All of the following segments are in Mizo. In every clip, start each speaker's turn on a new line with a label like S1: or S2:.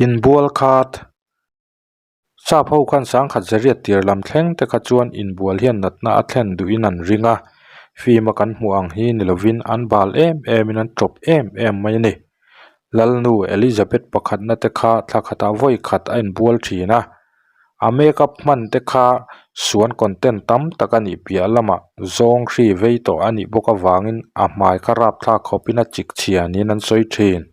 S1: Inbual khat. Sap ho khan sangkhat zariat tir lam thleng te kha chuan inbual hian natna a thlen duhin an ring a, fim a kan hmuh ang hi ni lovin an bal em em in an tawp em em mai a ni. Lalnu Elizabeth pakhatna te kha thla khatah vawi khat a inbual thin a, a makeup hman te kha suan content tam tak a nih piah lamah zawng hri vei tawh a nih bawk avangin a hmai kha rapthlak khawpin a chik chhia niin an sawi thin.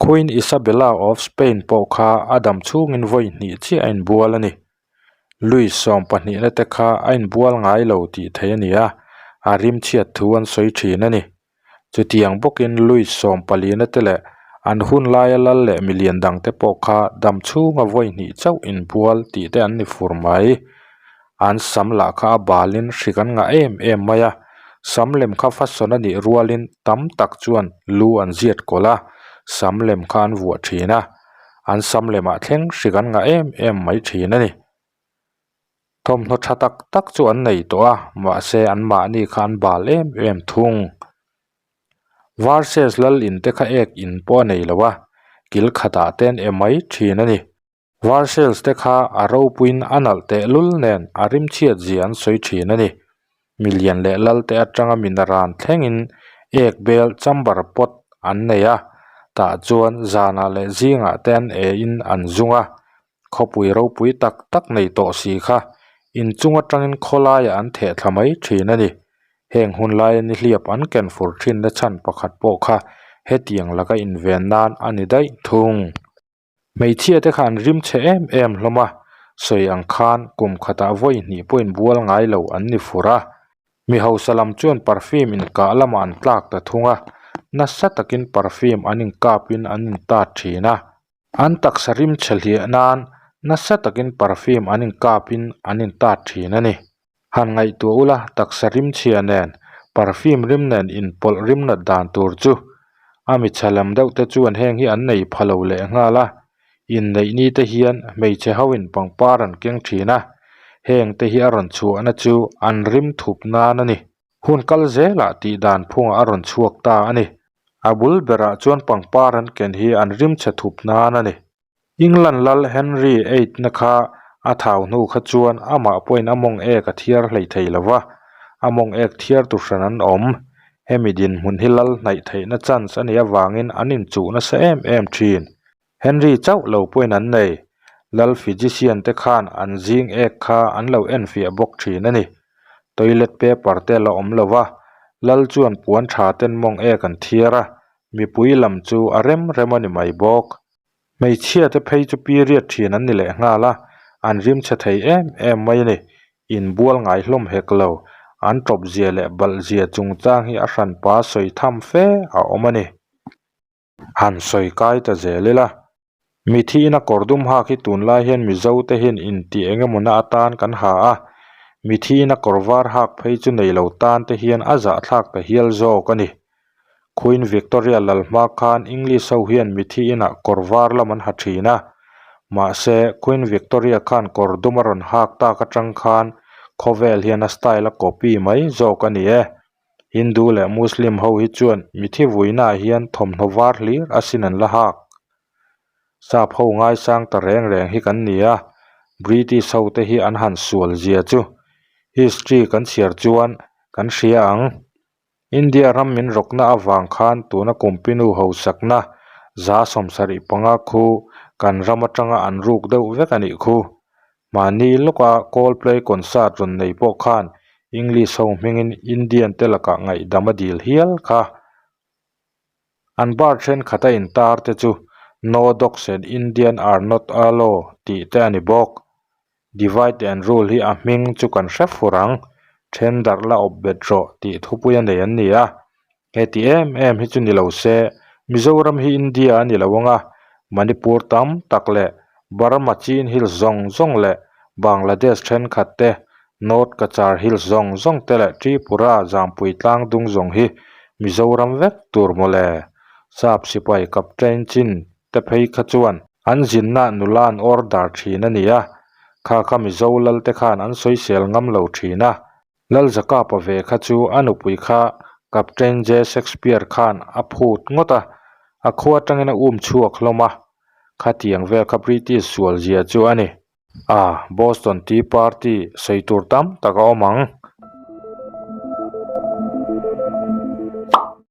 S1: Queen Isabella of Spain pawh kha a dam chhungin vawi hnih chiah a inbual a ni. Louis sawm pahnihna te kha a inbual ngai lo tih theih a ni a, a rimchhiat thu an sawi thin a ni. Chutiang bawkin Louis sawm palina te leh an hun laia lal leh milian dangte pawh kha dam chhunga vawi hnih chauh inbual tih te an ni fur mai. An sam lah kha a balin hrik an ngah em em mai a, sam lem kha fashion a nih rualin tam tak chuan lu an ziat kawlh a, sam lem kha an vuah thin a, an sam lemah thleng hrik an ngah em em mai thin a ni. Thawmhnaw tha tak tak chu an nei tawh a, mahse anmahni kha an bal em em thung. Versailles lal in te kha ek in pawh a nei lo a, kil khatah te an e mai thin a ni. Versailles te kha a ropuiin a nalh tehlul nen a rimchhiat zia an sawi thin a ni. Milian leh lal te atanga minaran thlengin ek bel chamber pot an nei a, tah chuan zanah leh zingah te an e in an zung a, khawpui ropui tak tak nei tawh si kha inchung atangin khawlaiah an theh thla mai thin a ni. Heng hun laia nihliap an ken fur thinna chhan pakhat pawh kha hetiang laka inven nan a ni daih thung. Hmeichhia te kha an rim chhe em em hlawm a, sawi ang khan kum khatah vawi hnih pawh inbual ngai lo an ni fur a. Mi hausa lam chuan perfume inkah lamah an tlak ta thung a, nasa takin perfume an inkapin an intat thin a. An taksa rim chhe hliah nan nasa takin perfume an inkapin an intat thin a ni. Han ngaihtuah ula taksa rimchhia nen perfume rim nen inpawlh rim nat dan tur chu a michhe lam deuh te chuan heng hi an nei pha lo leh nghal a, inneih ni te hian hmeichhe ho in pangpar an keng thin a, heng te hi a rawn chhuahna chu an rim thup nan a ni. Hun kal zelah tih dan phungah a rawn chhuak ta a ni. A bul berah chuan pangpar an ken hi an rimchhe thup nan a ni. England lal Henry VIII na kha a thau hnu kha chuan amah pawhin a mawng ek a thiar hlei thei lo va, a mawng ek thiar tu hran an awm. Hemi dinhmun hi lal hnaih theihna chance a nih avangin an inchuh nasa em em thin. Henry chauh lo pawhin an nei. Lal physician te khan an zing ek kha an lo enfiah bawk thin a ni. Toilet paper te la awm lo va, lal chuan puan tha ten mawng ek an thiar a, mipui lam chu a rem rem a ni mai bawk. Hmeichhia te phei chu period thin an ni leh nghal a, an rim chhe thei em em mai a ni. Inbual ngai hlawm hek lo, an tawp zia leh balh zia chungchang hi a hranpa sawi tham fe a awm a ni. Han sawi kai ta zel ila, mithiin a kawr dum hak hi tunlai hian Mizo te hian intih eng emawna atan kan ha a, mithiin a kawr var hak phei chu nei lo tan te hian a zahthlak ta hial zawk a ni. Queen Victoria lal hma khan English ho hian mithi inah kawr var lam an ha thin a, mahse Queen Victoria khan kawr dum a rawn hak tak atang khan khawvel hian a style a copy mai zawk a ni e. Hindu leh Muslim ho hi chuan mithi vuinaah hian thawmhnaw var hlir asin an la hak. Sap ho ngaisang ta reng reng hi kan ni a, British ho te hi an han sual zia chu history kan chhiar chuan kan hria ang. India ram min rawkna avang khan tuna kumpinu hausakna 75 khu kan ram atanga an ruk deuh vek a nih khu. Mahni lawka Coldplay concert rawn nei pawh khan English ho hmingin Indian te lakah ngaihdam a dil hial kha. An bar thenkhat a intar te chu No dogs and Indian are not allow tih te a ni bawk. Divide and rule hi a hming chu kan hre fur ang, then darh la awp bet rawh tih thupui a nei an ni a. Heti em em hi chu ni lo se, Mizoram hi India a ni lo ang a, Manipur tam tak leh Burma Chin Hills zawng zawng leh Bangladesh thenkhat te, North Cachar Hills zawng zawng te leh Tripura Zampui tlang dung zawng hi Mizoram vek tur mawle. Sap sipai Captain Chin te phei kha chuan an zinna nula an order thin a ni a, kha kha Mizo lal te khan an sawisel ngam lo thin a. Lal Zakapa ve kha chu a nupui kha Captain J Shakespeare khan a phut ngawt a, a khua atangin a um chhuak hlawm a. Khatiang vel kha British sual zia chu a ni. A, Boston Tea Party sawi tur tam tak a awm ang.